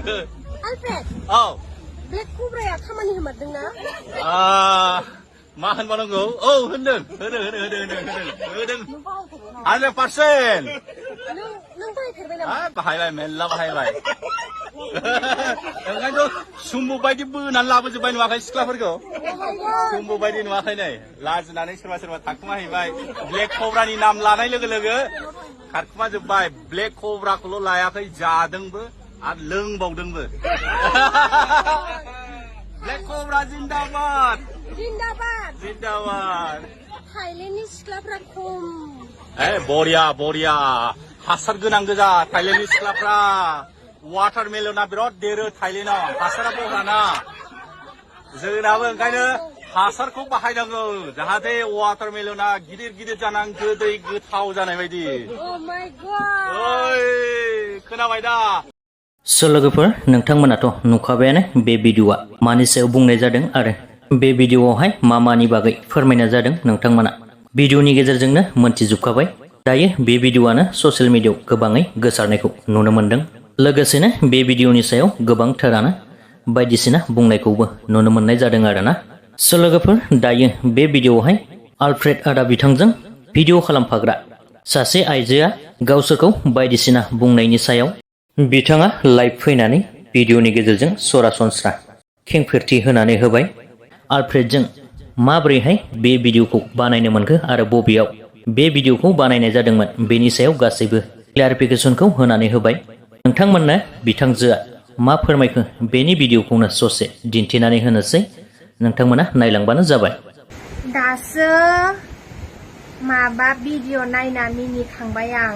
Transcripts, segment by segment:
Alfred. Oh. Black cobra ya खामानि होमारदों ना? मा होनबावनांगौ? औ होनदों 100%. नों बाहायफेरबाय नामा? बाहायबाय मेल्ला बाहायबाय. ओंखायनोथ' सुम्बु बायदि बोनानै लाबोजोब्बाय नुवाखै सिख्लाफोरखौ? सुम्बु बायदि नुवाखै नै लाजिनानै सोरबा थाखुमाहैबाय. ब्लेक कब्रानि नाम लानाय लोगो लोगो खारखुमाजोब्बाय. ब्लेक कब्राखौल' लायाखै जादोंबो आरो लोंबावदोंबो. ब्लेक कब्रा जिन्दाबाद. जिन्दाबाद. थाइलेण्डनि सिख्लाफ्रा खम. बरिया हासार गोनां गोजा थाइलेण्डनि सिख्लाफ्रा. वाटारमेलना बिराद देरो थाइलेण्डआव हासारा बहाना. जोंनाबो ओंखायनो हासारखौ बाहायनांगौ जाहाथे वाटारमेलना गिदिर जानानै गोदै गोथाव जानाय बायदि. ओइ खोनाबाय दा? लोगोफोर नोंथांमोनाथ' नुखाबायानो बे भिडिअआ मानि सायाव बुंनाय जादों आरो बे भिडिअआवहाय मानि बागै फोरमायनाय जादों नोंथांमोना भिडिअनि गेजेरजोंनो मोनथिजोबखाबाय। दायो बे भिडिअआनो ससियेल मिडियायाव गोबाङै गोसारनायखौ नुनो मोनदों। लोगोसेनो बे भिडिअनि सायाव गोबांथारानो बायदिसिना बुंनायखौबो नुनो मोननाय जादों आरोना। लोगोफोर दायो बे भिडिअआवहाय आलफ्रेड आदा बिथांजों भिडिअ खालामफाग्रा सासे आइजोआ गावसोरखौ बायदिसिना बुंनायनि सायाव बिथाङा लाइभ फैनानै भिडिअनि गेजेरजों सरासनस्रा खेंफोरथि होनानै होबाय। आलफ्रेडजों माबोरैहाय बे भिडिअखौ बानायनो मोनखो आरो बबेयाव बे भिडिअखौ बानायनाय जादोंमोन बेनि सायाव गासैबो क्लियारिफिकेसनखौ होनानै होबाय। नोंथांमोननो बिथांजोआ मा फोरमायखो बेनि भिडिअखौनो ससे दिन्थिनानै होनोसै, नोंथांमोना नायलांबानो जाबाय। दासो माबा भिडिअ नायना मिनिखांबाय आं।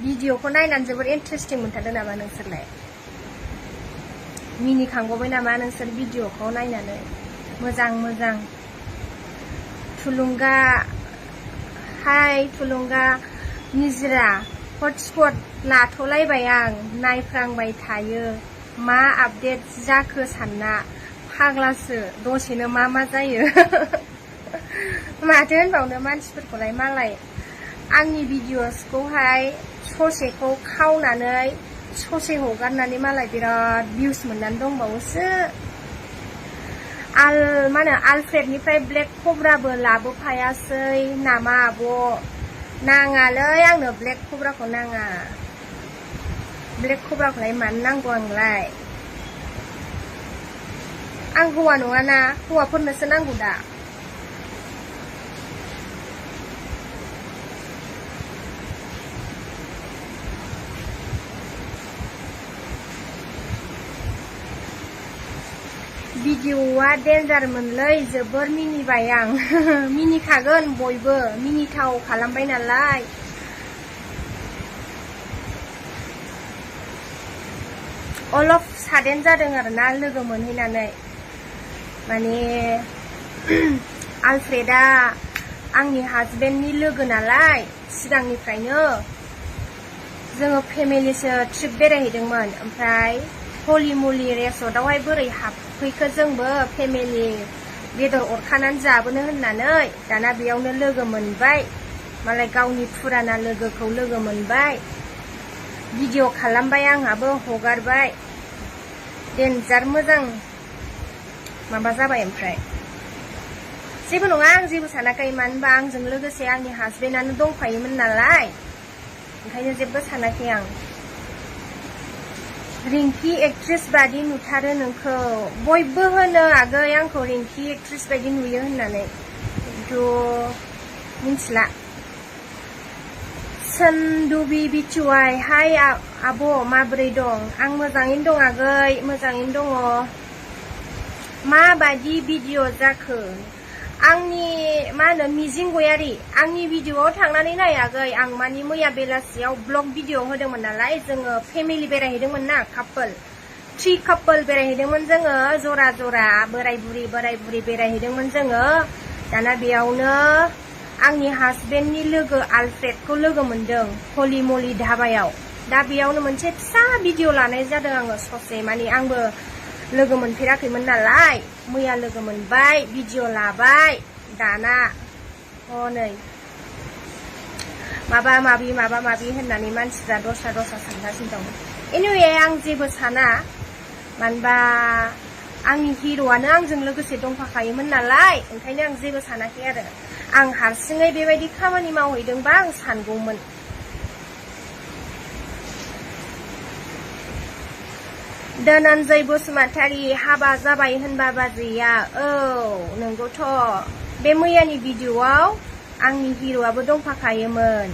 भिडिअखौ नायनानै जोबोर इन्टारेस्टिं मोनथारदों नामा नोंसोरलाय? मिनिखांबावबाय नामा नोंसोर भिडिअखौ नायनानै? मोजां थुलुंगा निजिरा हटस्पट लाथ'लायबाय आं नायफ्रांबाय थायो मा आपडेट जाखो सानना फाग्लासो दसेनो मा जायो। माथो होनबावनो मानसिफोरखौलाय मालाय आंनि भिडिअसखौहाय ससेखौ खावनानै ससे हगारनानै मालाय बिराद भिउस मोननानै दंबावोसो। मा होनो आलफ्रेडनिफ्राय ब्लेक कब्राबो लाबोफायासै नामा आब'? नाङालै आंनो ब्लेक कब्राखौ नाङा। ब्लेक कब्राखौलाय मानो नांगौ आंलाय? आं हौवा नङाना, हौवाफोरनोसो नांगौ दा। भिडिअआ डेन्जार मोनलै जोबोर मिनिबाय आं। मिनिखागोन बयबो मिनिथाव खालामबाय नालाय। अलप सादेन जादों आरोना लोगो मोनहैनानै। माने आलफ्रेडआ आंनि हाजबेन्डनि लोगो नालाय सिगांनिफ्रायनो जोङो फेमिलिसो ट्रिप बेरायहैदोंमोन। ओमफ्राय हलि मुलि रेसर्टआवहाय बोरै हाबफैखो जोंबो फेमिलि बेदर अरखानानै जाबोनो होननानै। दाना बेयावनो लोगो मोनबाय, मालाय गावनि फुराना लोगोखौ लोगो मोनबाय। भिडिअ खालामबाय आंहाबो हगारबाय। डेन्जार मोजां माबा जाबाय। ओमफ्राय जेबो नङा, आं जेबो सानाखै, मानो होनबा आंजों लोगोसे आंनि हाजबेन्डआनो दंफायोमोन नालाय, ओंखायनो जेबो सानाखै आं। रिंकि एक्ट्रेस बादि नुथारो नोंखौ। बयबो होनो आगै आंखौ रिंकि एक्ट्रेस बायदि नुयो होननानै, खिन्थु मिन्थिला। सन्दुबि बिटिवाइ हाय आब' माबोरै दं? आं मोजाङैनो दं आगै, मोजाङैनो दङ। माबादि भिडिअ जाखो? आंनि मा होनो मिजिं गयारि, आंनि भिडिअआव थांनानै नाय आगै। आं मानि मैया बेलासियाव ब्लग भिडिअ होदोंमोन नालाय, जोङो फेमिलि बेरायहैदोंमोन ना, थ्रि कापोल बेरायहैदोंमोन जोङो, जरा बोराय बुरि बेरायहैदोंमोन जोङो। दाना बेयावनो आंनि हाजबेन्डनि लोगो आलफ्रेडखौ लोगो मोनदों हलि मलि धाबायाव। दा बेयावनो मोनसे फिसा भिडिअ लानाय जादों आङो ससे, माने आंबो लोगो मोनफेराखैमोन नालाय, मैया लोगो मोनबाय, भिडिअ लाबाय। दाना हनै माबा माबि होननानै मानसिफ्रा दस्रा सानगासिनो दं। एनिवे आं जेबो साना मानोबा आंनि हिर'आनो आंजों लोगोसे दंफाखायोमोन नालाय ओंखायनो आं जेबो सानाखै आरो आं हारसिङै बेबायदि खामानि मावहैदोंबा आं सानगौमोन धनन्जय बसुमतारी हाबा जाबाय होनबा बाजैया औ नंगौथ' बे मैयानि भिडिअ'आव आंनि हिर'आबो दंफाखायोमोन